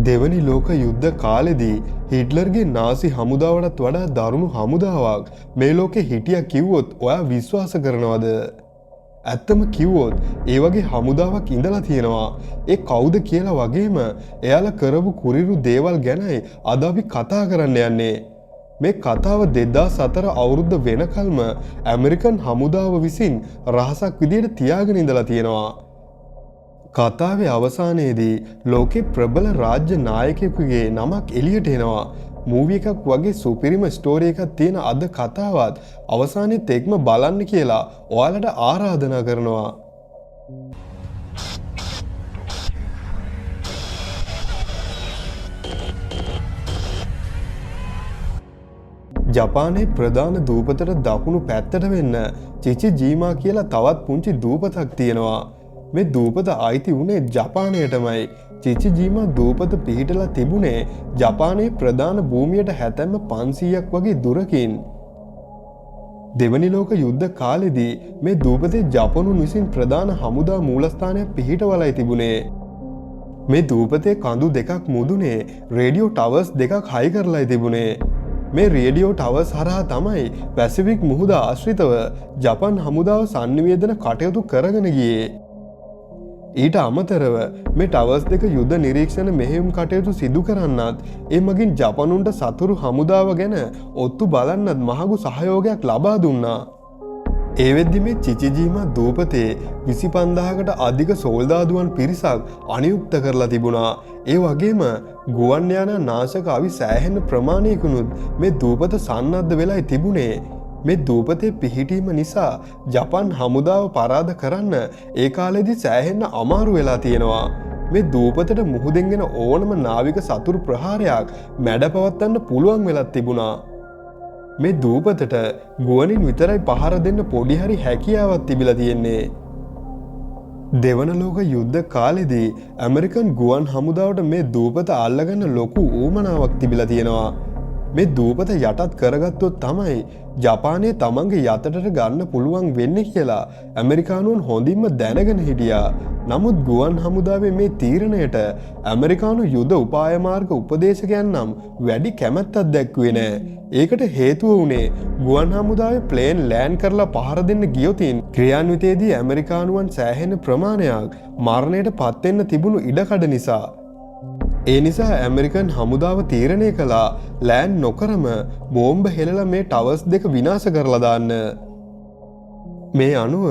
දෙවනි ලෝක යුද්ධ කාලෙදී හිට්ලර්ගේ නාසි හමුදාවටත් වඩා දරුණු හමුදාවක් මේ ලෝකෙ හිටියා කිව්වොත් ඔයා විශ්වාස කරනවද? ඇත්තම කිව්වොත් ඒ වගේ හමුදාවක් ඉඳලා තියෙනවා. ඒ කවුද කියලා වගේම එයාලා කරපු කුරිරු දේවල් ගැනයි අද අපි කතා කරන්න යන්නේ. මේ කතාව 2004 අවුරුද්ද වෙනකල්ම ඇමරිකන් හමුදාව විසින් රහසක් විදියට තියාගෙන ඉඳලා තියෙනවා. කතාවේ අවසානයේදී ලෝකේ ප්‍රබල රාජ්‍ය නායකයෙකුගේ නමක් එළියට එනවා. මූවි එකක් වගේ සුපිරිම ස්ටෝරි එකක් තියෙන අද කතාවත් අවසානයේත් එක්ම බලන්න කියලා ඔයාලට ආරාධනා කරනවා. ජපානයේ ප්‍රධාන දූපතට දකුණු පැත්තට වෙන්න චිචි ජීමා කියලා තවත් පුංචි දූපතක් තියෙනවා. මේ දූපත අයිති වුණේ ජපානයටමයි. චිචි ජීමා දූපත පිහිටලා තිබුණේ ජපානයේ ප්‍රධාන භූමියට හැතැම්ම 500ක් වගේ දුරකින්. දෙවනි ලෝක යුද්ධ කාලෙදී මේ දූපතේ ජපනුන් විසින් ප්‍රධාන හමුදා මූලස්ථානයක් පිහිටවලයි තිබුණේ. මේ දූපතේ කඳු දෙකක් මුදුනේ රේඩියෝ ටවර්ස් දෙකක් හයි කරලායි තිබුණේ. මේ රේඩියෝ ටවර්ස් හරහා තමයි පැසිෆික් මුහුද ආශ්‍රිතව ජපන් හමුදාව සන්නිවේදන කටයුතු කරගෙන ගියේ. ඊට අමතරව මේ ටවර්ස් දෙක යුද නිරීක්ෂණ මෙහෙයුම් කටයුතු සිදු කරන්නත් ඒ මගින් ජපනුන්ට සතුරු හමුදාව ගැන ඔත්තු බලන්නත් මහඟු සහයෝගයක් ලබා දුන්නා. ඒ වෙද්දි මේ චිචිජීමා දූපතේ 25000කට අධික සෝල්දාදුවන් පිරිසක් අනියුක්ත කරලා තිබුණා. ඒ වගේම ගුවන් යානා නාශක අවි සෑහෙන ප්‍රමාණයකිනුත් මේ දූපත සන්නද්ධ වෙලායි තිබුණේ. මේ දූපතේ පිහිටීම නිසා ජපන් හමුදාව පරාද කරන්න ඒ කාලෙදි සෑහෙන්න අමාරු වෙලා තියෙනවා. මේ දූපතට මුහුදෙන් එන ඕනම නාවික සතුරු ප්‍රහාරයක් මැඩපවත්වන්න පුළුවන් වෙලත් තිබුණා. මේ දූපතට ගුවනින් විතරයි පහර දෙන්න පොඩි හරි හැකියාවක් තිබිලා තියෙන්නේ. දෙවන ලෝක යුද්ධ කාලෙදී ඇමරිකන් ගුවන් හමුදාවට මේ දූපත අල්ලගන්න ලොකු ඌමනාවක් තිබිලා තියෙනවා. මේ දූපත යටත් කරගත්තොත් තමයි ජපානය තමන්ගේ යටතට ගන්න පුළුවන් වෙන්නේ කියලා ඇමරිකානුවන් හොඳින්ම දැනගෙන හිටියා. නමුත් ගුවන් හමුදාවේ මේ තීරණයට ඇමරිකානු යුද උපාය මාර්ග උපදේශකයන් නම් වැඩි කැමැත්තක් දැක්වුවේ නෑ. ඒකට හේතුව වුණේ ගුවන් හමුදාවේ ප්ලේන් ලෑන්ඩ් කරලා පහර දෙන්න ගියොතින් ක්‍රියාන්විතයේදී ඇමරිකානුවන් සෑහෙන ප්‍රමාණයක් මරණයට පත්වෙන්න තිබුණු ඉඩකඩ නිසා. ඒ නිසා ඇමරිකන් හමුදාව තීරණය කළා ලෑන්ඩ් නොකරම බෝම්බ හෙළලා මේ ටවර්ස් දෙක විනාශ කරලා දාන්න. මේ අනුව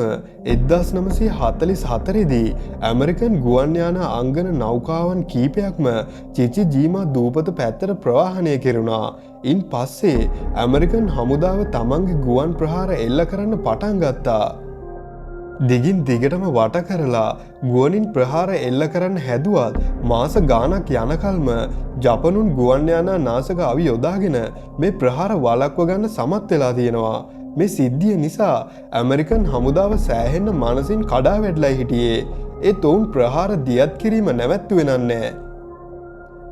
1944 දී ඇමරිකන් ගුවන් යානා අංගන නෞකාවන් කීපයක්ම චිචි ජීමා දූපත පැත්තට ප්‍රවාහනය කෙරුණා. ඉන් පස්සේ ඇමරිකන් හමුදාව තමන්ගේ ගුවන් ප්‍රහාර එල්ල කරන්න පටන් ගත්තා. දිගින් දිගටම වට කරලා ගුවනින් ප්‍රහාර එල්ල කරන්න හැදුවත් මාස ගාණක් යනකල්ම ජපනුන් ගුවන් යානා නාශක අවි යොදාගෙන මේ ප්‍රහාර වළක්ව ගන්න සමත් වෙලා තියෙනවා. මේ සිද්ධිය නිසා ඇමරිකන් හමුදාව සෑහෙන්න මනසින් කඩා වැටලා හිටියේ. ඒත් ඔවුන් ප්‍රහාර දියත් කිරීම නැවැත්තුවේ නෑ.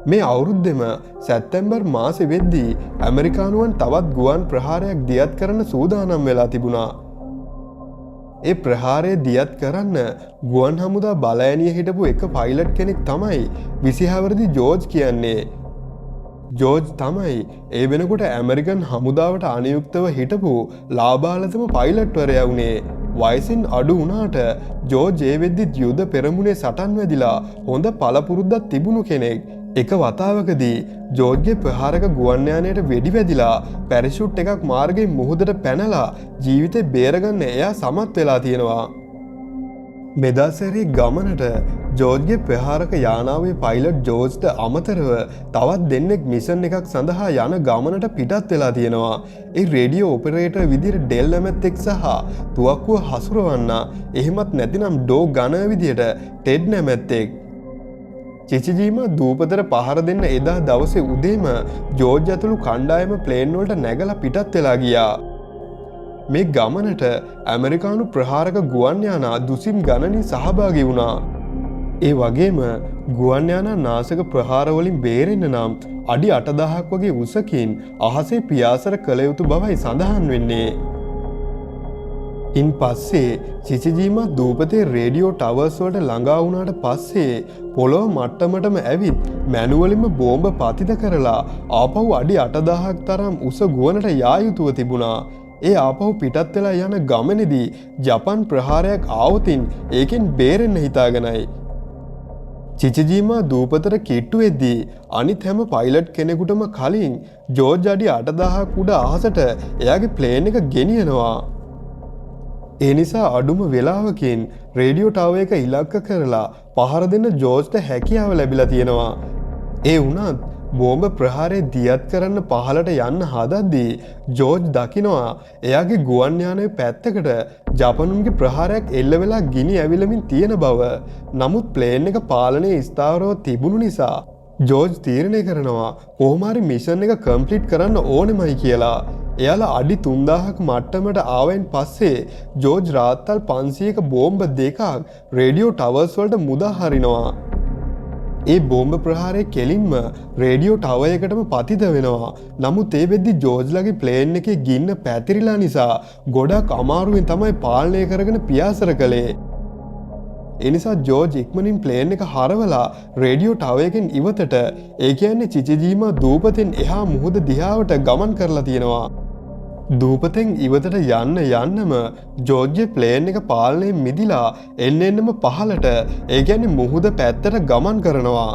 මේ අවුරුද්දෙම සැප්තැම්බර් මාසෙ වෙද්දී ඇමරිකානුවන් තවත් ගුවන් ප්‍රහාරයක් දියත් කරන්න සූදානම් වෙලා තිබුණා. ඒ ප්‍රහාරය දියත් කරන්න ගුවන් හමුදා බලඇණිය හිටපු එක පයිලට් කෙනෙක් තමයි විසිහවරදි ජෝර්ජ් කියන්නේ. ජෝර්ජ් තමයි ඒ වෙනකොට ඇමරිකන් හමුදාවට අනියුක්තව හිටපු ලාබාලතම පයිලට්වරයා වුණේ. වයසින් අඩු වුණාට ජෝර්ජ් ඒ වෙද්දිත් යුද පෙරමුණේ සටන් වැදිලා හොඳ පළපුරුද්දක් තිබුණු කෙනෙක්. එක වතාවකදී ජෝර්ජ්ගේ ප්‍රහාරක ගුවන් යානයට වෙඩි වැදිලා පැරෂුට් එකක් මාර්ගයෙන් මුහුදට පැනලා ජීවිතේ බේරගන්න එයා සමත් වෙලා තියෙනවා. මෙදාසැරේ ගමනට ජෝර්ජ්ගේ ප්‍රහාරක යානාවේ පයිලට් ජෝර්ජ්ට අමතරව තවත් දෙන්නෙක් මිෂන් එකක් සඳහා යන ගමනට පිටත් වෙලා තියෙනවා. ඒ රේඩියෝ ඔපරේටර් විදියට ඩෙල් නැමැත්තෙක් සහ තුවක්කුව හසුරවන්න එහෙමත් නැතිනම් ඩෝ ගනර් විදියට ටෙඩ් නැමැත්තෙක්. චිචිජීමා දූපතට පහර දෙන්න එදා දවසේ උදේම ජෝර්ජ් ඇතුළු කණ්ඩායම ප්ලේන් වලට නැගලා පිටත් වෙලා ගියා. මේ ගමනට ඇමරිකානු ප්‍රහාරක ගුවන් යානා දුසිම් ගණනින් සහභාගී වුණා. ඒ වගේම ගුවන් යානා නාශක ප්‍රහාර වලින් බේරෙන්න නම් අඩි 8000ක් වගේ උසකින් අහසේ පියාසර කළ යුතු බවයි සඳහන් වෙන්නේ. ඉන් පස්සේ චිචිජීමා දූපතේ රේඩියෝ ටවර්ස් වලට ළඟා වුණාට පස්සේ පොළොව මට්ටමටම ඇවිත් මැනුවලින්ම බෝම්බ පතිත කරලා ආපහු අඩි 8000ක් තරම් උස ගුවනට යා යුතුව තිබුණා. ඒ ආපහු පිටත් වෙලා යන ගමනේදී ජපන් ප්‍රහාරයක් ආවොතින් ඒකෙන් බේරෙන්න හිතාගෙනයි. චිචිජීමා දූපතට කිට්ටු වෙද්දී අනිත් හැම පයිලට් කෙනෙකුටම කලින් ජෝර්ජ් අඩි 8000ක් උඩ අහසට එයාගේ ප්ලේන් එක ගෙනියනවා. ඒ නිසා අඩුම වෙලාවකින් රේඩියෝ ටවර් එක ඉලක්ක කරලා පහර දෙන්න ජෝර්ජ්ට හැකියාව ලැබිලා තියෙනවා. ඒ වුණත් බෝම්බ ප්‍රහාරය දියත් කරන්න පහළට යන්න හදද්දී ජෝර්ජ් දකිනවා එයාගේ ගුවන් යානයේ පැත්තකට ජපනුන්ගේ ප්‍රහාරයක් එල්ල වෙලා ගිනි ඇවිලමින් තියෙන බව. නමුත් ප්ලේන් එක පාලනයේ ස්ථාවරව තිබුණු නිසා ජෝර්ජ් තීරණය කරනවා කොහොම හරි මිෂන් එක කම්ප්ලීට් කරන්න ඕනෙමයි කියලා. එයාලා අඩි 3000ක් මට්ටමට ආවෙන් පස්සේ ජෝර්ජ් රාත්තල් 500ක බෝම්බ දෙකක් රේඩියෝ ටවර්ස් වලට මුදා හරිනවා. ඒ බෝම්බ ප්‍රහාරය කෙලින්ම රේඩියෝ ටවර් එකටම පතිත වෙනවා. නමුත් ඒ වෙද්දි ජෝර්ජ්ලගේ ප්ලේන් එකේ ගින්න පැතිරිලා නිසා ගොඩක් අමාරුවෙන් තමයි පාලනය කරගෙන පියාසර කළේ. ඒ නිසා ජෝර්ජ් ඉක්මනින් ප්ලේන් එක හරවලා රේඩියෝ ටවර් එකෙන් ඉවතට, ඒ කියන්නේ චිචිජීමා දූපතෙන් එහා මුහුද දිහාවට ගමන් කරලා තියෙනවා. දූපතෙන් ඉවතට යන්න යන්නම ජෝර්ජ්ගේ ප්ලේන් එක පාලනයෙන් මිදිලා එන්න එන්නම පහළට, ඒ කියන්නේ මුහුද පැත්තට ගමන් කරනවා.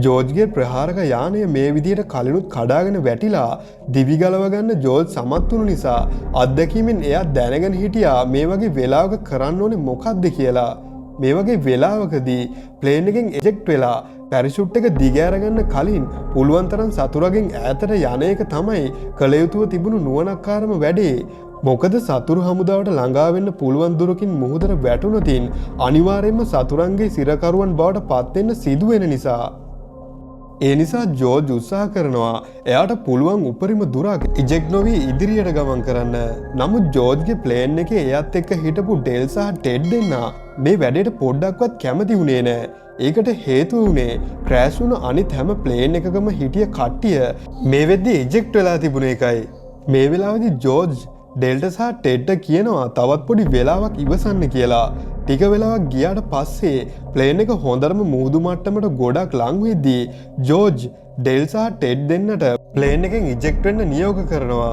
ජෝර්ජ්ගේ ප්‍රහාරක යානය මේ විදිහට කලිනුත් කඩාගෙන වැටිලා දිවි ගලව ගන්න ජෝර්ජ් සමත් වුණු නිසා අත්දැකීමෙන් එයා දැනගෙන හිටියා මේ වගේ වෙලාවක කරන්න ඕනේ මොකද්ද කියලා. මේ වගේ වෙලාවකදී ප්ලේන් එකෙන් එජෙක්ට් වෙලා පැරෂුට් එක දිග අරගන්න කලින් පුළුවන් තරම් සතුරගෙන් ඈතට යන එක තමයි කළ යුතුව තිබුණු නුවණක්කාරම වැඩේ. මොකද සතුරු හමුදාවට ළඟා වෙන්න පුළුවන් දුරකින් මුහුදට වැටුණොතින් අනිවාර්යයෙන්ම සතුරන්ගේ සිරකරුවන් බවට පත් වෙන්න සිදු වෙන නිසා. ඒ නිසා ජෝර්ජ් උත්සාහ කරනවා එයාට පුළුවන් උපරිම දුරක් ඉජෙක්ට් නොවී ඉදිරියට ගමන් කරන්න. නමුත් ජෝර්ජ්ගේ ප්ලේන් එකේ එයත් එක්ක හිටපු ඩෙල් සහ ටෙඩ් දෙන්නා මේ වැඩේට පොඩ්ඩක්වත් කැමති වුණේ නෑ. ඒකට හේතුව වුණේ ක්‍රෑෂ් වුණ අනිත් හැම ප්ලේන් එකකම හිටිය කට්ටිය මේ වෙද්දි ඉජෙක්ට් වෙලා තිබුණ එකයි. මේ වෙලාවේදී ජෝර්ජ් ඩෙල්ට සහ ටෙඩ්ට කියනවා තවත් පොඩි වෙලාවක් ඉවසන්න කියලා. ටික වෙලාවක් ගියාට පස්සේ ප්ලේන් එක හොඳටම මුහුදු මට්ටමට ගොඩක් ලං වෙද්දී ජෝර්ජ් ඩෙල් සහ ටෙඩ් දෙන්නට ප්ලේන් එකෙන් ඉජෙක්ට් වෙන්න නියෝග කරනවා.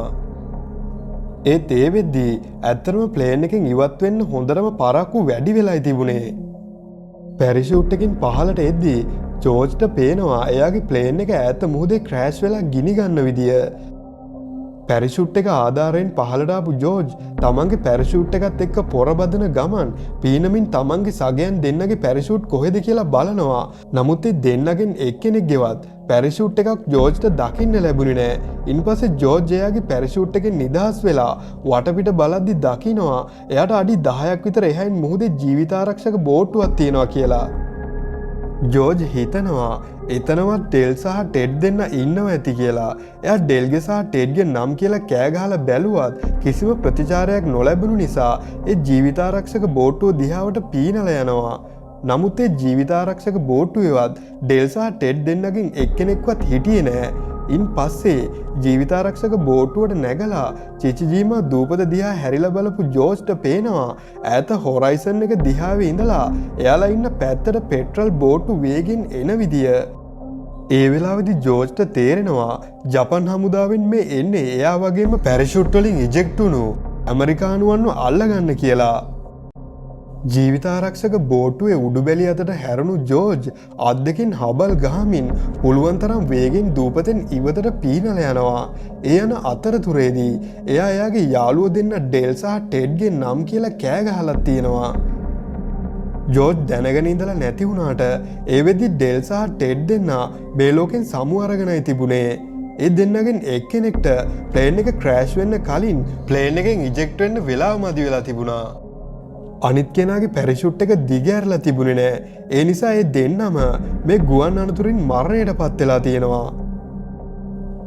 ඒත් ඒ වෙද්දී ඇත්තටම ප්ලේන් එකෙන් ඉවත් වෙන්න හොඳටම පරක්කු වැඩි වෙලායි තිබුණේ. පැරිෂූට් එකෙන් පහළට එද්දී ජෝර්ජ්ට පේනවා එයාගේ ප්ලේන් එක ඈත මුහුදේ ක්‍රෑෂ් වෙලා ගිනි ගන්න විදිය. පැරිෂූට් එක ආධාරයෙන් පහළට ආපු ජෝර්ජ් තමන්ගේ පැරිෂූට් එකත් එක්ක පොරබදන ගමන් පීනමින් තමන්ගේ සගයන් දෙන්නගේ පැරිෂූට් කොහෙද කියලා බලනවා. නමුත් ඒ දෙන්නගෙන් එක්කෙනෙක්ගේවත් පැරිෂූට් එකක් ජෝර්ජ්ට දකින්න ලැබුණේ නෑ. ඉන්පස්සේ ජෝර්ජ් එයාගේ පැරිෂූට් එකෙන් නිදහස් වෙලා වටපිට බලද්දි දකිනවා එයාට අඩි 10ක් විතර එහායින් මුහුදේ ජීවිතාරක්ෂක බෝට්ටුවක් තියෙනවා කියලා. ජෝර්ජ් හිතනවා එතනවත් ඩෙල් සහ ටෙඩ් දෙන්න ඉන්නවා ඇති කියලා. එයා ඩෙල්ගේ සහ ටෙඩ්ගේ නම් කියලා කෑ ගහලා බැලුවත් කිසිම ප්‍රතිචාරයක් නොලැබුණු නිසා ඒ ජීවිතාරක්ෂක බෝට්ටුව දිහාවට පීනලා යනවා. නමුත් ඒ ජීවිතාරක්ෂක බෝට්ටුවේවත් ඩෙල් සහ ටෙඩ් දෙන්නගෙන් එක්කෙනෙක්වත් හිටියේ නෑ. ඉන් පස්සේ ජීවිතාරක්ෂක බෝට්ටුවට නැගලා චිචිජීමා දූපත දිහා හැරිලා බලපු ජෝර්ජ්ට පේනවා ඈත හොරයිසන් එක දිහාවේ ඉඳලා එයාලා ඉන්න පැත්තට පෙට්‍රල් බෝට්ටු වේගෙන් එන විදිය. ඒ වෙලාවේදී ජෝර්ජ්ට තේරෙනවා ජපන් හමුදාවෙන් මේ එන්නේ එයා වගේම පැරෂුට් වලින් ඉජෙක්ට් වුණු ඇමරිකානුවන්ව අල්ලගන්න කියලා. ජීවිතාරක්ෂක බෝට්ටුවේ උඩුබැලි අතට හැරුණු ජෝර්ජ් අත් දෙකින් හබල් ගහමින් පුළුවන් තරම් වේගෙන් දූපතෙන් ඉවතට පීනලා යනවා. ඒ යන අතරතුරේදී එයා එයාගේ යාළුවෝ දෙන්න ඩෙල් සහ ටෙඩ්ගේ නම් කියලා කෑ ගහලා තියෙනවා. ජෝර්ජ් දැනගෙන ඉඳලා නැති වුණාට ඒ වෙද්දි ඩෙල් සහ ටෙඩ් දෙන්නා මේ ලෝකෙන් සමු අරගෙනයි තිබුණේ. ඒ දෙන්නගෙන් එක්කෙනෙක්ට ප්ලේන් එක ක්‍රෑෂ් වෙන්න කලින් ප්ලේන් එකෙන් ඉජෙක්ට් වෙන්න වෙලාව මදි වෙලා තිබුණා. අනිත් කෙනාගේ පැරිෂුට් එක දිග ඇරලා තිබුණේ නෑ. ඒ නිසා ඒ දෙන්නම මේ ගුවන් අනතුරින් මරණයට පත් වෙලා තියෙනවා.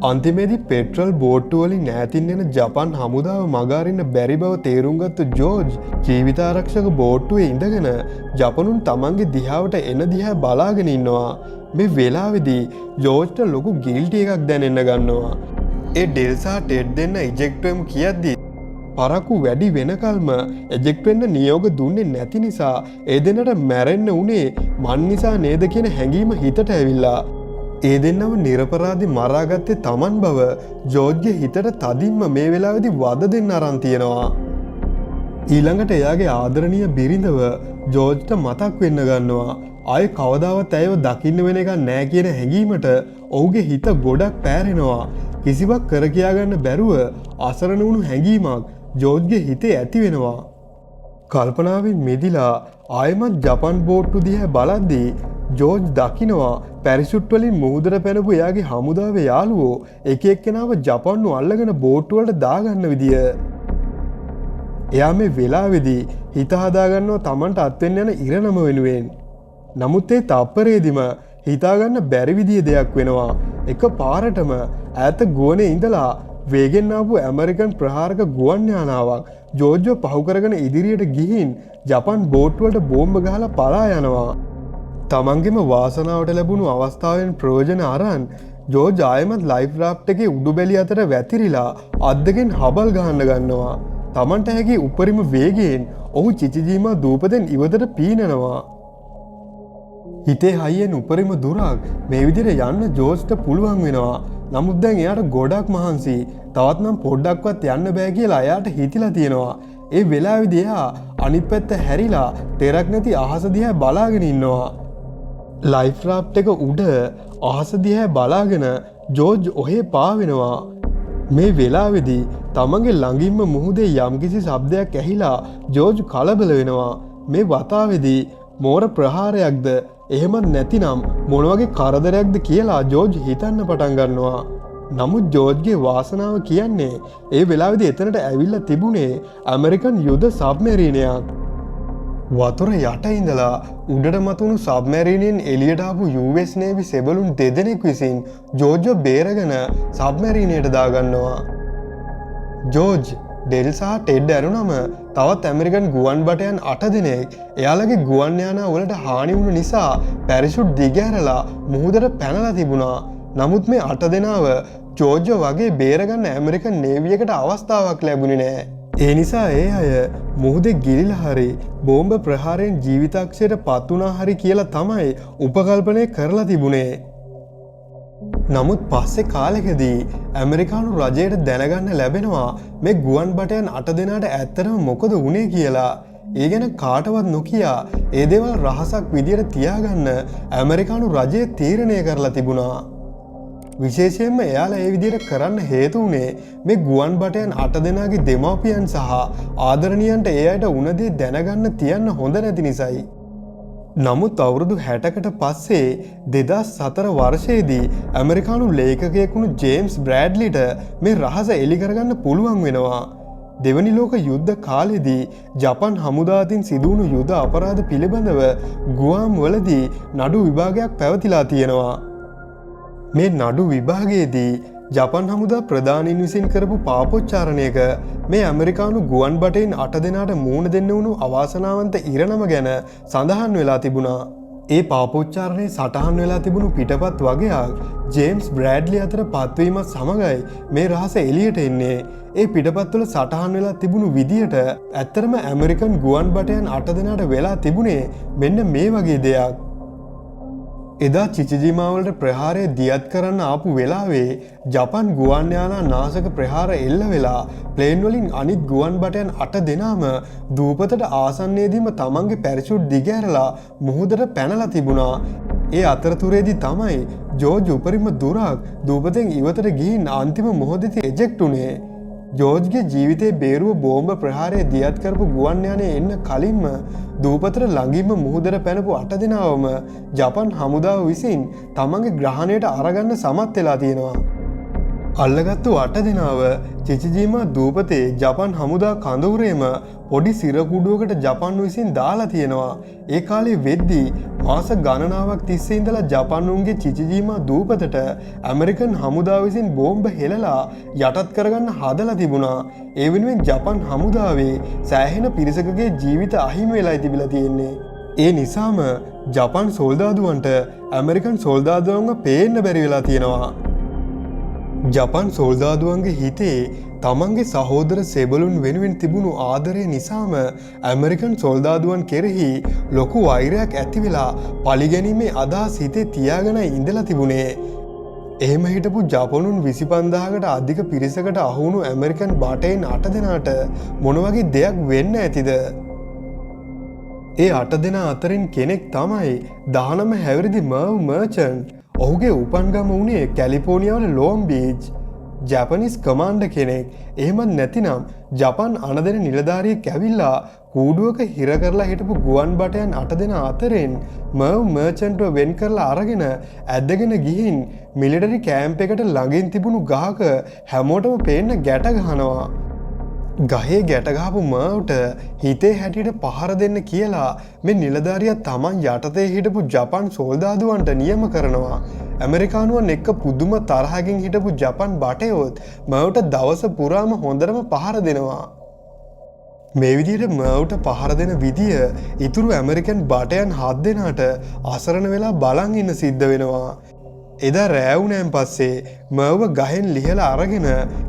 අන්තිමේදී පෙට්‍රල් බෝට්ටු වලින් ඈතින් එන ජපන් හමුදාව මගහරින්න බැරි බව තේරුම් ගත්ත ජෝර්ජ් ජීවිතාරක්ෂක බෝට්ටුවේ ඉඳගෙන ජපනුන් තමන්ගේ දිහාවට එන දිහා බලාගෙන ඉන්නවා. මේ වෙලාවේදී ජෝර්ජ්ට ලොකු ගිල්ටි එකක් දැනෙන්න ගන්නවා. ඒ ඩෙල් සහ ටෙඩ් දෙන්න ඉජෙක්ට් වෙමු කියද්දි පරක්කු වැඩි වෙනකල්ම එජෙක්ට් වෙන්න නියෝග දුන්නේ නැති නිසා ඒ දෙන්නට මැරෙන්න උනේ මන් නිසා නේද කියන හැඟීම හිතට ඇවිල්ලා. ඒ දෙන්නව නිරපරාධි මරාගත්තේ තමන් බව ජෝර්ජ්ගේ හිතට තදින්ම මේ වෙලාවේදී වද දෙන්න අරන් තියෙනවා. ඊළඟට එයාගේ ආදරණීය බිරිඳව ජෝර්ජ්ට මතක් වෙන්න ගන්නවා. ආයේ කවදාවත් ඇයව දකින්න වෙන එකක් නෑ කියන හැඟීමට ඔහුගේ හිත ගොඩක් පෑරෙනවා. කිසිවක් කර කියා ගන්න බැරුව අසරණ වුණු හැඟීමක් ජෝර්ජ්ගේ හිතේ ඇති වෙනවා. කල්පනාවෙන් මිදිලා ආයෙමත් ජපන් බෝට්ටු දිහා බලද්දී ජෝර්ජ් දකිනවා පැරිසුට් වලින් මුහුදට පැනපු එයාගේ හමුදාවේ යාළුවෝ එක එක්කෙනාව ජපන්නු අල්ලගෙන බෝට්ටු වලට දාගන්න විදිය. එයා මේ වෙලාවේදී හිත හදාගන්නවා තමන්ට අත්වෙන්න යන ඉරණම වෙනුවෙන්. නමුත් ඒ තප්පරේදිම හිතාගන්න බැරි විදිය දෙයක් වෙනවා. එක පාරටම ඈත ගුවනේ ඉඳලා වේගෙන් ආපු ඇමරිකන් ප්‍රහාරක ගුවන් යානාවක් ජෝර්ජ්ව පහු කරගෙන ඉදිරියට ගිහින් ජපන් බෝට්ටු වලට බෝම්බ ගහලා පලා යනවා. තමන්ගේම වාසනාවට ලැබුණු අවස්ථාවෙන් ප්‍රයෝජන අරන් ජෝර්ජ් ආයෙමත් ලයිෆ් රාෆ්ට් එකේ උඩුබැලි අතර වැතිරිලා අත් දෙකෙන් හබල් ගහන්න ගන්නවා. තමන්ට හැකි උපරිම වේගයෙන් ඔහු චිචිජීමා දූපතෙන් ඉවතට පීනනවා. හිතේ හයියෙන් උපරිම දුරක් මේ විදිහට යන්න ජෝර්ජ්ට පුළුවන් වෙනවා. නමුත් දැන් එයාට ගොඩක් මහන්සි. තවත් නම් පොඩ්ඩක්වත් යන්න බෑ කියලා එයාට හිතිලා තියෙනවා. ඒ වෙලාවේදී එයා අනිත් පැත්ත හැරිලා තෙරක් නැති අහස දිහා බලාගෙන ඉන්නවා. ලයිෆ් රාෆ්ට් එක උඩ අහස දිහා බලාගෙන ජෝර්ජ් ඔහේ පාවෙනවා. මේ වෙලාවේදී තමන්ගේ ළඟින්ම මුහුදේ යම්කිසි ශබ්දයක් ඇහිලා ජෝර්ජ් කලබල වෙනවා. මේ වතාවේදී මෝර ප්‍රහාරයක්ද එහෙමත් නැතිනම් මොන වගේ කරදරයක්ද කියලා ජෝර්ජ් හිතන්න පටන් ගන්නවා. නමුත් ජෝර්ජ්ගේ වාසනාව කියන්නේ ඒ වෙලාවේදී එතනට ඇවිල්ලා තිබුණේ ඇමරිකන් යුද සබ්මැරීනයක්. වතුර යට ඉඳලා උඩට මතුණු සබ්මැරීනයෙන් එළියට ආපු US Navy සෙබළුන් දෙදෙනෙක් විසින් ජෝර්ජ්ව බේරගෙන සබ්මැරීනයට දාගන්නවා. ජෝර්ජ්, ඩෙල් සහ ටෙඩ් ඇරුණම තවත් ඇමරිකන් ගුවන් භටයන් 8 දෙනෙක් එයාලගේ ගුවන් යානා වලට හානි වුණ නිසා පැරෂුට් දිගහැරලා මුහුදට පැනලා තිබුණා. නමුත් මේ 8 දෙනාව ජෝර්ජ්ව වගේ බේරගන්න ඇමරිකන් නේවි එකට අවස්ථාවක් ලැබුණේ නෑ. ඒ නිසා ඒ අය මුහුදේ ගිලිලා හරි බෝම්බ ප්‍රහාරයෙන් ජීවිතක්ෂයට පත් වුණා හරි කියලා තමයි උපකල්පනය කරලා තිබුණේ. නමුත් පස්සේ කාලෙකදී ඇමරිකානු රජයට දැනගන්න ලැබෙනවා මේ ගුවන් භටයන් 8 දෙනාට ඇත්තටම මොකද වුනේ කියලා. ඒ ගැන කාටවත් නොකියා ඒ දේවල් රහසක් විදියට තියාගන්න ඇමරිකානු රජය තීරණය කරලා තිබුණා. විශේෂයෙන්ම එයාලා ඒ විදියට කරන්න හේතු වුණේ මේ ගුවන් භටයන් 8 දෙනාගේ දෙමව්පියන් සහ ආදරණීයන්ට ඒ අයට වුණ දේ දැනගන්න තියන්න හොඳ නැති නිසායි. නමුත් අවුරුදු 60කට පස්සේ 2004 වර්ෂයේදී ඇමරිකානු ලේඛකයෙකු වුණු ජේම්ස් බ්‍රෑඩ්ලිට මේ රහස එලි කරගන්න පුළුවන් වෙනවා. දෙවනි ලෝක යුද්ධ කාලෙදී ජපන් හමුදා අතින් සිදුවුණු යුද අපරාධ පිළිබඳව ගුවාම් වලදී නඩු විභාගයක් පැවතිලා තියෙනවා. මේ නඩු විභාගයේදී ජපන් හමුදා ප්‍රධානීන් විසින් කරපු පාපොච්චාරණයක මේ ඇමරිකානු ගුවන් භටයින් 8 දෙනාට මූණ දෙන්න වුණු අවාසනාවන්ත ඉරණම ගැන සඳහන් වෙලා තිබුණා. ඒ පාපොච්චාරණයේ සටහන් වෙලා තිබුණු පිටපත් වගයක් ජේම්ස් බ්‍රෑඩ්ලි අතර පත්වීමත් සමගයි මේ රහස එළියට එන්නේ. ඒ පිටපත්වල සටහන් වෙලා තිබුණු විදියට ඇත්තටම ඇමරිකන් ගුවන් භටයන් 8 දෙනාට වෙලා තිබුණේ මෙන්න මේ වගේ දෙයක්. එදා චිචිජිමාවලට ප්‍රහාරය දියත් කරන්න ආපු වෙලාවේ ජපන් ගුවන් යානා නාශක ප්‍රහාර එල්ල වෙලා ප්ලේන් වලින් අනිත් ගුවන් භටයන් 8 දෙනාම දූපතට ආසන්නයේදීම තමන්ගේ පැරෂුට් දිගහැරලා මුහුදට පැනලා තිබුණා. ඒ අතරතුරේදී තමයි ජෝර්ජ් උපරිම දුරක් දූපතෙන් ඉවතට ගිහින් අන්තිම මොහොතේදී එජෙක්ට් වුණේ. ජෝර්ජ්ගේ ජීවිතේ බේරුව බෝම්බ ප්‍රහාරය දියත් කරපු ගුවන් යානය එන්න කලින්ම දූපතට ළඟින්ම මුහුදට පැනපු 8 දෙනාවම ජපන් හමුදාව විසින් තමන්ගේ ග්‍රහණයට අරගන්න සමත් වෙලා තියෙනවා. අල්ලගත්තු 8 දෙනාව චිචිජීමා දූපතේ ජපන් හමුදා කඳවුරේම පොඩි සිරකුඩුවකට ජපන් විසින් දාලා තියෙනවා. ඒ කාලේ වෙද්දී මාස ගණනාවක් තිස්සේ ඉඳලා ජපන්වුන්ගේ චිචිජීමා දූපතට ඇමරිකන් හමුදා විසින් බෝම්බ හෙළලා යටත් කරගන්න හදලා තිබුණා. ඒ වෙනුවෙන් ජපන් හමුදාවේ සෑහෙන පිරිසකගේ ජීවිත අහිමි වෙලායි තිබිලා තියෙන්නේ. ඒ නිසාම ජපන් සොල්දාදුවන්ට ඇමරිකන් සොල්දාදුවන්ව පේන්න බැරි වෙලා තියෙනවා. ජපන් සොල්දාදුවන්ගේ හිතේ තමන්ගේ සහෝදර සෙබළුන් වෙනුවෙන් තිබුණු ආදරය නිසාම ඇමරිකන් සොල්දාදුවන් කෙරෙහි ලොකු වෛරයක් ඇති වෙලා පලිගැනීමේ අදහස් හිතේ තියාගෙන ඉඳලා තිබුණේ. එහෙම හිටපු ජපනුන් 25,000කට අධික පිරිසකට අහුවුණු ඇමරිකන් බටයින් 8 දෙනාට මොන වගේ දෙයක් වෙන්න ඇතිද? ඒ 8 දෙනා අතරින් කෙනෙක් තමයි 19 හැවිරිදි මර්ව් මර්චන්ට්. ඔහුගේ උපන් ගම වුණේ කැලිෆෝනියාවල ලෝන් බීච්. ජැපනිස් කමාන්ඩර් කෙනෙක් එහෙමත් නැතිනම් ජපන් අනදෙන නිලධාරියෙක් ඇවිල්ලා කූඩුවක හිර කරලා හිටපු ගුවන් බටයන් 8 දෙනා අතරින් මර්ව් මර්චන්ට්ව වෙන් කරලා අරගෙන ඇදගෙන ගිහින් මිලිටරි කෑම්ප් එකට ළඟින් තිබුණු ගහක හැමෝටම පේන්න ගැට ගහනවා. ගහේ ගැට ගහපු මර්ව්ට හිතේ හැටියට පහර දෙන්න කියලා මේ නිලධාරියා තමන් යටතේ හිටපු ජපන් සොල්දාදුවන්ට නියම කරනවා. ඇමරිකානුවන් එක්ක පුදුම තරහකින් හිටපු ජපන් බටයොත් මර්ව්ට දවස පුරාම හොඳටම පහර දෙනවා. මේ විදිහට මර්ව්ට පහර දෙන විදිය ඉතුරු ඇමරිකන් බටයන් 7 දෙනාට අසරණ වෙලා බලන් ඉන්න සිද්ධ වෙනවා. එදා රෑ වුණාන් පස්සේ මර්ව ගහෙන් ලිහලා අරගෙන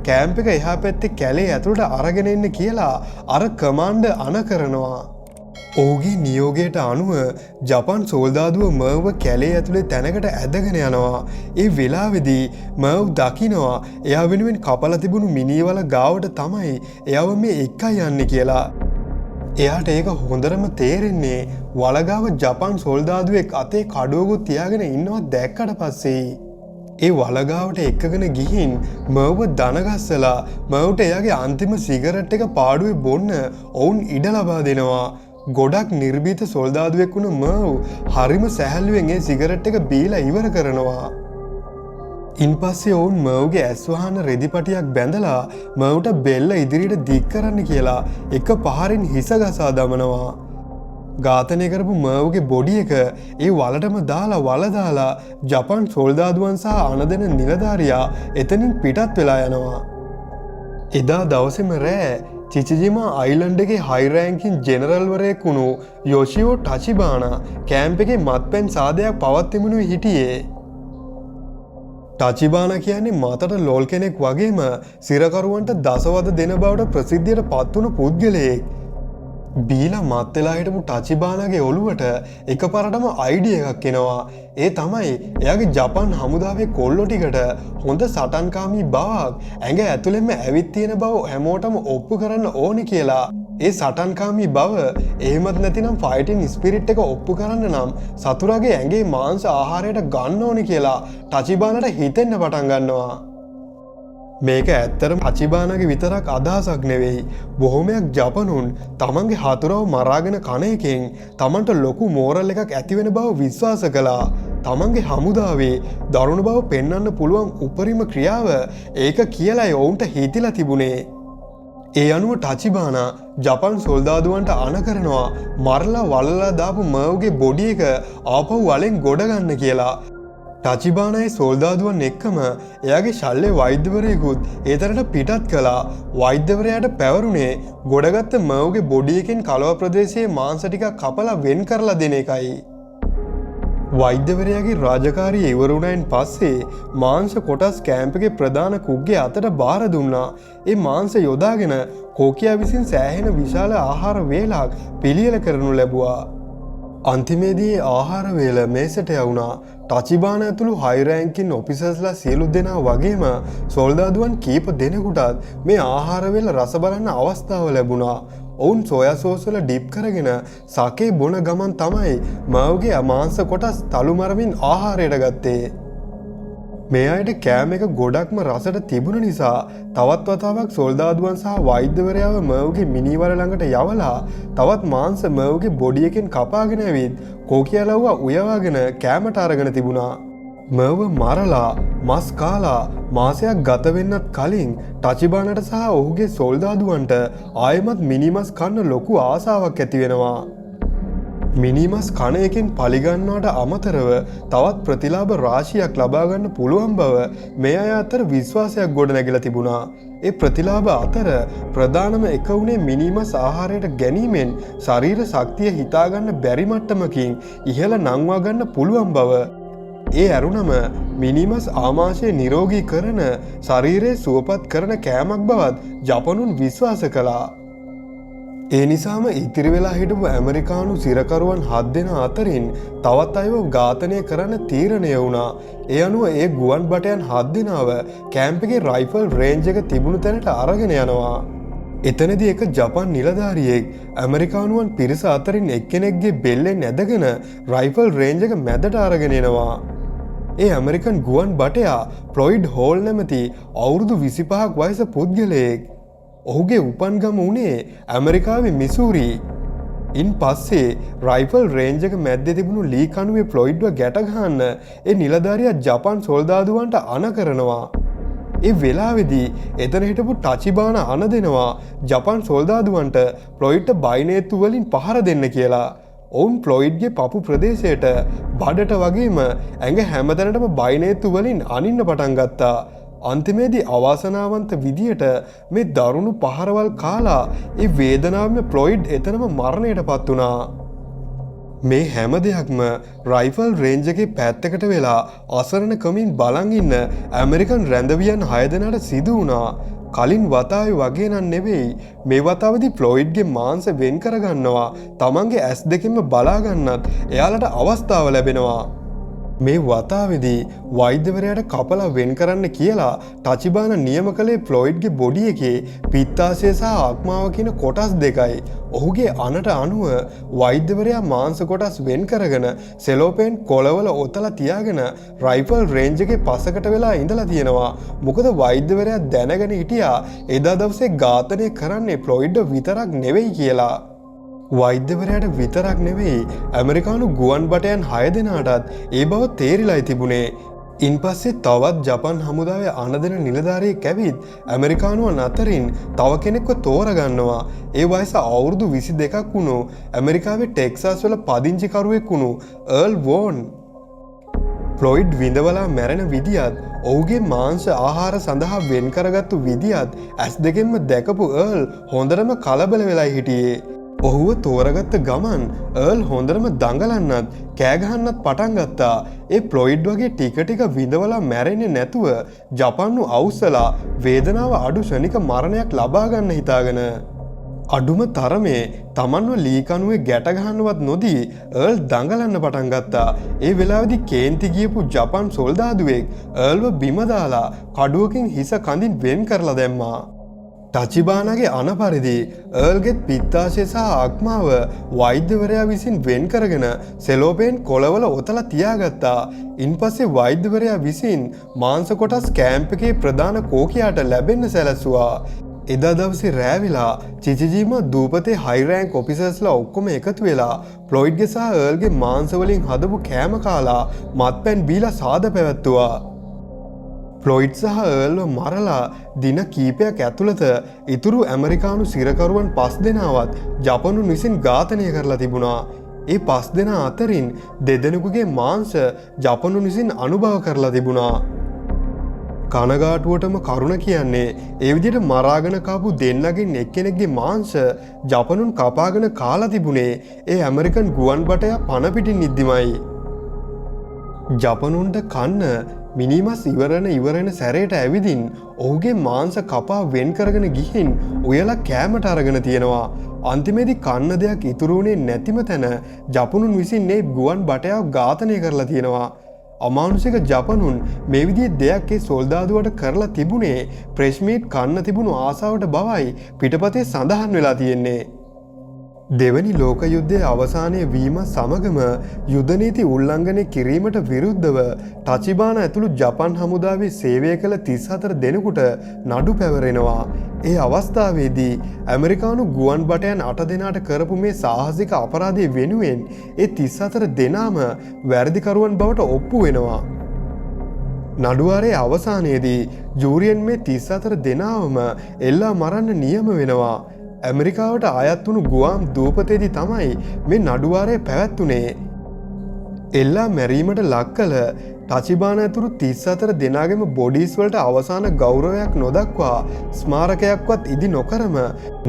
කෑම්ප් එක එහා පැත්තේ කැලේ ඇතුළට අරගෙන එන්න කියලා අර කමාන්ඩර් අණ කරනවා. ඔහුගේ නියෝගයට අනුව ජපන් සොල්දාදුව මර්ව කැලේ ඇතුලේ තැනකට ඇදගෙන යනවා. ඒ වෙලාවේදී මර්ව් දකිනවා එයා වෙනුවෙන් කපලා තිබුණු මිනීවල ගාවට තමයි එයාව මේ එක්කයි යන්නේ කියලා. එයාට ඒක හොඳටම තේරෙන්නේ වලගාව ජපන් සොල්දාදුවෙක් අතේ කඩුවකුත් තියාගෙන ඉන්නවා දැක්කට පස්සේ. ඒ වලගාවට එක්කගෙන ගිහින් මර්ව දනගස්සලා මර්ව්ට එයාගේ අන්තිම සිගරට් එක පාඩුවේ බොන්න ඔවුන් ඉඩ ලබා දෙනවා. ගොඩක් නිර්භීත සොල්දාදුවෙක් වුණ මර්ව් හරිම සැහැල්ලුවෙන් ඒ සිගරට් එක බීලා ඉවර කරනවා. ඉන්පස්සේ ඔවුන් මර්ව්ගේ ඇස් වහන රෙදි පටියක් බැඳලා මර්ව්ට බෙල්ල ඉදිරියට දික් කරන්න කියලා එක පහරින් හිස ගසා දමනවා. ඝාතනය කරපු මර්ව්ගේ බොඩි එක ඒ වලටම දාලා වල දාලා ජපන් සොල්දාදුවන් සහ අනදෙන නිලධාරියා එතනින් පිටත් වෙලා යනවා. එදා දවසේම රෑ චිචිජිමා අයිලන්ඩ් එකේ හයි රෑන්කින් ජෙනරල්වරයෙක් වුණු යොෂියෝ ටචිබානා කෑම්ප් එකේ මත්පැන් සාදයක් පවත්වමිනුයි හිටියේ. ටචිබානා කියන්නේ මතට ලෝල් කෙනෙක් වගේම සිරකරුවන්ට දසවද දෙන බවට ප්‍රසිද්ධියට පත්වුණු පුද්ගලයෙක්. බීලා මත් වෙලා හිටපු ටචිබානාගේ ඔළුවට එකපාරටම අයිඩියා එකක් එනවා. ඒ තමයි එයාගේ ජපන් හමුදාවේ කොල්ලෝ ටිකට හොඳ සටන්කාමී බවක් ඇඟ ඇතුළෙන්ම ඇවිත් තියෙන බව හැමෝටම ඔප්පු කරන්න ඕනේ කියලා. ඒ සටන්කාමී බව එහෙමත් නැතිනම් ෆයිටින් ස්පිරිට් එක ඔප්පු කරන්න නම් සතුරාගේ ඇඟේ මාංශ ආහාරයට ගන්න ඕනේ කියලා ටචිබානාට හිතෙන්න පටන් ගන්නවා. මේක ඇත්තටම ටචිබානාගේ විතරක් අදහසක් නෙවෙයි. බොහොමයක් ජපනුන් තමන්ගේ හතුරව මරාගෙන කන එකෙන් තමන්ට ලොකු මෝරල් එකක් ඇති වෙන බව විශ්වාස කළා. තමන්ගේ හමුදාවේ දරුණු බව පෙන්වන්න පුළුවන් උපරිම ක්‍රියාව ඒක කියලායි ඔවුන්ට හිතිලා තිබුණේ. ඒ අනුව ටචිබානා ජපන් සොල්දාදුවන්ට අණ කරනවා මරලා වලලා දාපු මර්ව්ගේ බොඩි එක ආපහු වලෙන් ගොඩ ගන්න කියලා. ටචිබානායි සොල්දාදුවන් එක්කම එයාගේ ශල්‍ය වෛද්‍යවරයෙකුත් ඒ තැනට පිටත් කළා. වෛද්‍යවරයාට පැවරුනේ ගොඩගත්ත මර්ව්ගේ බොඩි එකෙන් කලව ප්‍රදේශයේ මාංශ ටිකක් කපලා වෙන් කරලා දෙන එකයි. වෛද්‍යවරයාගේ රාජකාරිය ඉවර වුණායින් පස්සේ මාංශ කොටස් කෑම්ප් එකේ ප්‍රධාන කුක්ගේ අතට බාර දුන්නා. ඒ මාංශ යොදාගෙන කෝකියා විසින් සෑහෙන විශාල ආහාර වේලක් පිළියෙල කරනු ලැබුවා. අන්තිමේදී ඒ ආහාර වේල මේසෙට යවුණා. ටචිබානා ඇතුළු හයි රෑන්කින් ඔෆිසර්ස්ලා සියලු දෙනා වගේම සොල්දාදුවන් කීප දෙනෙකුටත් මේ ආහාර වේල රස බලන්න අවස්ථාව ලැබුණා. ඔවුන් සෝයා සෝස් වල ඩිප් කරගෙන සකේ බොන ගමන් තමයි මර්ව්ගේ මාංශ කොටස් තලු මරමින් ආහාරයට ගත්තේ. මේ අයට කෑම එක ගොඩක්ම රසට තිබුණ නිසා තවත් වතාවක් සොල්දාදුවන් සහ වෛද්‍යවරයාව මර්ව්ගේ මිනීවල ළඟට යවලා තවත් මාංශ මර්ව්ගේ බොඩි එකෙන් කපාගෙන ඇවිත් කෝකියාලව්වා උයවාගෙන කෑමට අරගෙන තිබුණා. මර්ව මරලා මස් කාලා මාසයක් ගත වෙන්නත් කලින් ටචිබානට සහ ඔහුගේ සොල්දාදුවන්ට ආයෙමත් මිනිමස් කන්න ලොකු ආසාවක් ඇති වෙනවා. මිනිමස් කන එකෙන් පලිගන්නවට අමතරව තවත් ප්‍රතිලාභ රාශියක් ලබා ගන්න පුළුවන් බව මේ අය අතර විශ්වාසයක් ගොඩනැගිලා තිබුණා. ඒ ප්‍රතිලාභ අතර ප්‍රධානම එක වුණේ මිනිමස් ආහාරයට ගැනීමෙන් ශරීර ශක්තිය හිතාගන්න බැරි මට්ටමකින් ඉහළ නංවා ගන්න පුළුවන් බව. ඒ ඇරුණම මිනිමස් ආමාශය නිරෝගී කරන, ශරීරය සුවපත් කරන කෑමක් බවත් ජපනුන් විශ්වාස කළා. ඒ නිසාම ඉතිරි වෙලා හිටපු ඇමරිකානු සිරකරුවන් 7 දෙනා අතරින් තවත් අයව ඝාතනය කරන්න තීරණය වුණා. ඒ අනුව ඒ ගුවන් භටයන් 7 දෙනාව කැම්ප් එකේ රයිෆල් රේන්ජ් එක තිබුණු තැනට අරගෙන යනවා. එතනදී එක ජපන් නිලධාරියෙක් ඇමරිකානුවන් පිරිස අතරින් එක්කෙනෙක්ගේ බෙල්ලෙන් ඇදගෙන රයිෆල් රේන්ජ් එක මැදට අරගෙන එනවා. ඒ ඇමරිකන් ගුවන් භටයා ෆ්ලොයිඩ් හෝල් නැමැති අවුරුදු 25ක් වයස පුද්ගලයෙක්. ඔහුගේ උපන් ගම වුණේ ඇමරිකාවේ මිසූරි. ඉන් පස්සේ රයිෆල් රේන්ජ් එක මැද්දේ තිබුණු ලී කණුවේ ෆ්ලොයිඩ්ව ගැට ගහන්න ඒ නිලධාරියා ජපන් සොල්දාදුවන්ට අණ කරනවා. ඒ වෙලාවේදී එතන හිටපු ටචිබාන අණ දෙනවා ජපන් සොල්දාදුවන්ට ෆ්ලොයිඩ්ට බයිනේත්තු වලින් පහර දෙන්න කියලා. ඔවුන් ෆ්ලොයිඩ්ගේ පපු ප්‍රදේශයට, බඩට වගේම ඇඟ හැමතැනටම බයිනේත්තු වලින් අනින්න පටන් ගත්තා. අන්තිමේදී අවාසනාවන්ත විදියට මේ දරුණු පහරවල් කාලා ඒ වේදනාවෙන්ම ෆ්ලොයිඩ් එතනම මරණයට පත් වුණා. මේ හැම දෙයක්ම රයිෆල් රේන්ජ් එකේ පැත්තකට වෙලා අසරණකමින් බලන් ඉන්න ඇමරිකන් රැඳවියන් 6 දෙනාට සිදු වුණා. කලින් වතාවේ වගේ නම් නෙවෙයි, මේ වතාවේදී ෆ්ලොයිඩ්ගේ මාංශ වෙන් කරගන්නවා තමන්ගේ ඇස් දෙකෙන්ම බලා ගන්නත් එයාලට අවස්ථාව ලැබෙනවා. මේ වතාවේදී වෛද්‍යවරයාට කපලා වෙන් කරන්න කියලා ටචිබාන නියම කළේ ෆ්ලොයිඩ්ගේ බොඩි එකේ පිත්තාශය සහ අක්මාව කියන කොටස් දෙකයි. ඔහුගේ අනට අනුව වෛද්‍යවරයා මාංශ කොටස් වෙන් කරගෙන සෙලෝපේන් කොළවල ඔතලා තියාගෙන රයිෆල් රේන්ජ් එකේ පසකට වෙලා ඉඳලා තියෙනවා. මොකද වෛද්‍යවරයා දැනගෙන හිටියා එදා දවසේ ඝාතනය කරන්නේ ෆ්ලොයිඩ් විතරක් නෙවෙයි කියලා. වෛද්‍යවරයාට විතරක් නෙවෙයි, ඇමරිකානු ගුවන් භටයන් 6 දෙනාටත් ඒ බව තේරිලායි තිබුණේ. ඉන්පස්සේ තවත් ජපන් හමුදාවේ අණ දෙන නිලධාරියෙක් ඇවිත් ඇමරිකානුවන් අතරින් තව කෙනෙක්ව තෝරගන්නවා. ඒ වයස අවුරුදු 22ක් වුණු ඇමරිකාවේ ටෙක්සාස් වල පදිංචිකරුවෙක් වුණු අර්ල් වෝන්. ෆ්ලොයිඩ් විඳවලා මැරෙන විදියත් ඔහුගේ මාංශ ආහාර සඳහා වෙන් කරගත්තු විදියත් ඇස් දෙකෙන්ම දැකපු අර්ල් හොඳටම කලබල වෙලා හිටියේ. ඔහුව තෝරගත්ත ගමන් අර්ල් හොඳටම දඟලන්නත් කෑගහන්නත් පටන් ගත්තා. ඒ ෆ්ලොයිඩ් වගේ ටික ටික විඳවලා මැරෙන්නේ නැතුව ජපන්නු අවුස්සලා වේදනාව අඩු ක්ෂණික මරණයක් ලබා ගන්න හිතාගෙන. අඩුම තරමේ තමන්ව ලී කණුවේ ගැට ගහන්නවත් නොදී අර්ල් දඟලන්න පටන් ගත්තා. ඒ වෙලාවේදී කේන්ති ගියපු ජපන් සොල්දාදුවෙක් අර්ල්ව බිම දාලා කඩුවකින් හිස කඳින් වෙන් කරලා දැම්මා. ටචිබානාගේ අන පරිදි අර්ල්ගෙත් පිත්තාශය සහ අක්මාව වෛද්‍යවරයා විසින් වෙන් කරගෙන සෙලෝපේන් කොළවල ඔතලා තියාගත්තා. ඉන්පස්සේ වෛද්‍යවරයා විසින් මාංශ කොටස් කැම්ප් එකේ ප්‍රධාන කෝකියාට ලැබෙන්න සැලැස්සුවා. එදා දවසේ රෑ වෙලා චිචිජීමා දූපතේ හයි රෑන්ක් ඔෆිසර්ස්ලා ඔක්කොම එකතු වෙලා ෆ්ලොයිඩ්ගේ සහ අර්ල්ගේ මාංශ වලින් හදපු කෑම කාලා මත්පැන් බීලා සාද පැවැත්තුවා. ෆ්ලොයිඩ් සහ අර්ල්ව මරලා දින කීපයක් ඇතුළත ඉතුරු ඇමරිකානු සිරකරුවන් 5 දෙනාවත් ජපනුන් විසින් ඝාතනය කරලා තිබුණා. ඒ 5 දෙනා අතරින් දෙදෙනෙකුගේ මාංශ ජපනුන් විසින් අනුභව කරලා තිබුණා. කනගාටුවටම කරුණ කියන්නේ ඒ විදිහට මරාගෙන කාපු දෙන්නගෙන් එක්කෙනෙක්ගේ මාංශ ජපනුන් කපාගෙන කාලා තිබුණේ ඒ ඇමරිකන් ගුවන් භටයා පණ පිටින් ඉද්දිමයි. ජපනුන්ට කන්න මිනිමස් ඉවරන ඉවරන සැරේට ඇවිදින් ඔහුගේ මාංශ කපා වෙන් කරගෙන ගිහින් උයලා කෑමට අරගෙන තියෙනවා. අන්තිමේදී කන්න දෙයක් ඉතුරු වුණේ නැතිම තැන ජපනුන් විසින් මේ ගුවන් භටයාව ඝාතනය කරලා තියෙනවා. අමානුෂික ජපනුන් මේ විදිහේ දෙයක් ඒ සොල්දාදුවට කරලා තිබුණේ ෆ්‍රෙෂ් මීට් කන්න තිබුණු ආසාවට බවයි පිටපතේ සඳහන් වෙලා තියෙන්නේ. දෙවැනි ලෝක යුද්ධයේ අවසානය වීම සමගම යුද නීති උල්ලංඝනය කිරීමට විරුද්ධව ටචිබාන ඇතුළු ජපන් හමුදාවේ සේවය කළ 34 දෙනෙකුට නඩු පැවරෙනවා. ඒ අවස්ථාවේදී ඇමරිකානු ගුවන් භටයන් 8 දෙනාට කරපු මේ සාහසික අපරාධය වෙනුවෙන් ඒ 34 දෙනාම වැරදිකරුවන් බවට ඔප්පු වෙනවා. නඩුවාරයේ අවසානයේදී ජූරියන් මේ 34 දෙනාවම එල්ලා මරන්න නියම වෙනවා. ඇමරිකාවට අයත් වුණු ගුවාම් දූපතේදී තමයි මේ නඩුවාරය පැවැත්වුණේ. එල්ලා මැරීමට ලක් කළ ටචිබාන ඇතුළු 34 දෙනාගේම බොඩීස් වලට අවසාන ගෞරවයක් නොදක්වා ස්මාරකයක්වත් ඉදි නොකරම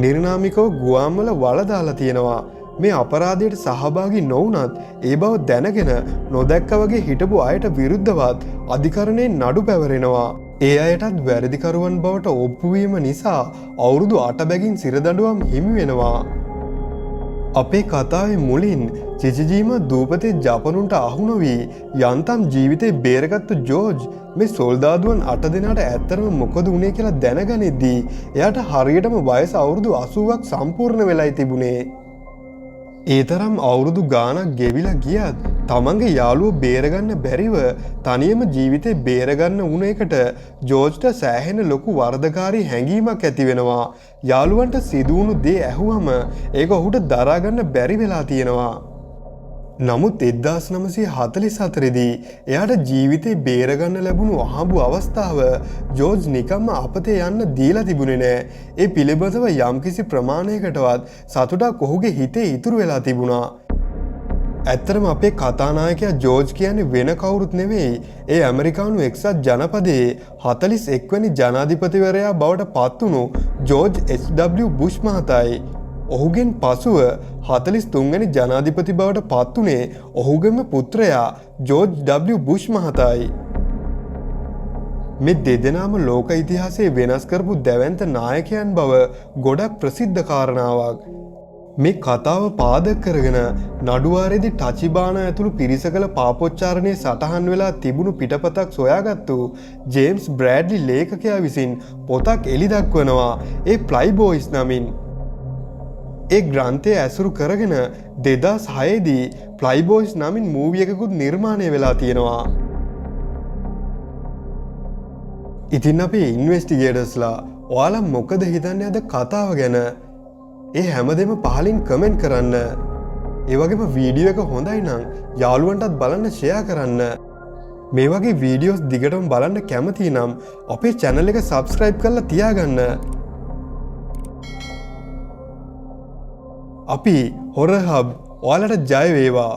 නිර්නාමිකව ගුවාම් වල වල දාලා තියෙනවා. මේ අපරාධයට සහභාගී නොවුනත් ඒ බව දැනගෙන නොදැක්ක වගේ හිටපු අයට විරුද්ධවත් අධිකරණයෙන් නඩු පැවරෙනවා. ඒ අයටත් වැරදිකරුවන් බවට ඔප්පු වීම නිසා අවුරුදු 8 බැගින් සිරදඬුවම් හිමි වෙනවා. අපේ කතාවේ මුලින් චිචිජීමා දූපතේ ජපනුන්ට අහු නොවී යන්තම් ජීවිතේ බේරගත්තු ජෝර්ජ් මේ සොල්දාදුවන් 8 දෙනාට ඇත්තටම මොකද වුනේ කියලා දැනගනිද්දී එයාට හරියටම වයස අවුරුදු 80ක් සම්පූර්ණ වෙලයි තිබුණේ. ඒ තරම් අවුරුදු ගාණක් ගෙවිලා ගියත් තමන්ගේ යාළුවෝ බේරගන්න බැරිව තනියම ජීවිතේ බේරගන්න වුණ එකට ජෝර්ජ්ට සෑහෙන ලොකු වරදකාරී හැඟීමක් ඇති වෙනවා. යාළුවන්ට සිදුවුණු දේ ඇහුවම ඒක ඔහුට දරාගන්න බැරි වෙලා තියෙනවා. නමුත් 1944 දී එයාට ජීවිතේ බේරගන්න ලැබුණු අහඹු අවස්ථාව ජෝර්ජ් නිකම්ම අපතේ යන්න දීලා තිබුණේ නෑ. ඒ පිළිබඳව යම්කිසි ප්‍රමාණයකටවත් සතුටක් ඔහුගේ හිතේ ඉතුරු වෙලා තිබුණා. ඇත්තටම අපේ කතානායකයා ජෝර්ජ් කියන්නේ වෙන කවුරුත් නෙවෙයි. ඒ ඇමරිකානු එක්සත් ජනපදයේ 41 වැනි ජනාධිපතිවරයා බවට පත්වුණු ජෝර්ජ් H.W. Bush මහතායි. ඔහුගෙන් පසුව 43 වැනි ජනාධිපති බවට පත්වුණේ ඔහුගේම පුත්‍රයා ජෝර්ජ් W. Bush මහතායි. මේ දෙදෙනාම ලෝක ඉතිහාසයේ වෙනස් කරපු දැවැන්ත නායකයන් බව ගොඩක් ප්‍රසිද්ධ කාරණාවක්. මේ කතාව පාදක කරගෙන නඩුවාරේදී ටචිබානා ඇතුළු පිරිස කළ පාපොච්චාරණයේ සටහන් වෙලා තිබුණු පිටපතක් සොයාගත්තු ජේම්ස් බ්‍රෑඩ්ලි ලේඛකයා විසින් පොතක් එළි දක්වනවා ඒ ප්ලයිබෝයිස් නමින්. ඒ ග්‍රන්ථය ඇසුරු කරගෙන 2006 දී ප්ලයිබෝයිස් නමින් මූවි එකකුත් නිර්මාණය වෙලා තියෙනවා. ඉතින් අපේ ඉන්වෙස්ටිගේටර්ස්ලා ඔයාලා මොකද හිතන්නේ අද කතාව ගැන? ඒ හැමදේම පහලින් කමෙන්ට් කරන්න. ඒ වගේම වීඩියෝ එක හොඳයි නම් යාළුවන්ටත් බලන්න ෂෙයා කරන්න. මේ වගේ වීඩියෝස් දිගටම බලන්න කැමති නම් අපේ චැනල් එක සබ්ස්ක්‍රයිබ් කරලා තියාගන්න. අපි හොරර් හබ් ඔයාලට ජය වේවා.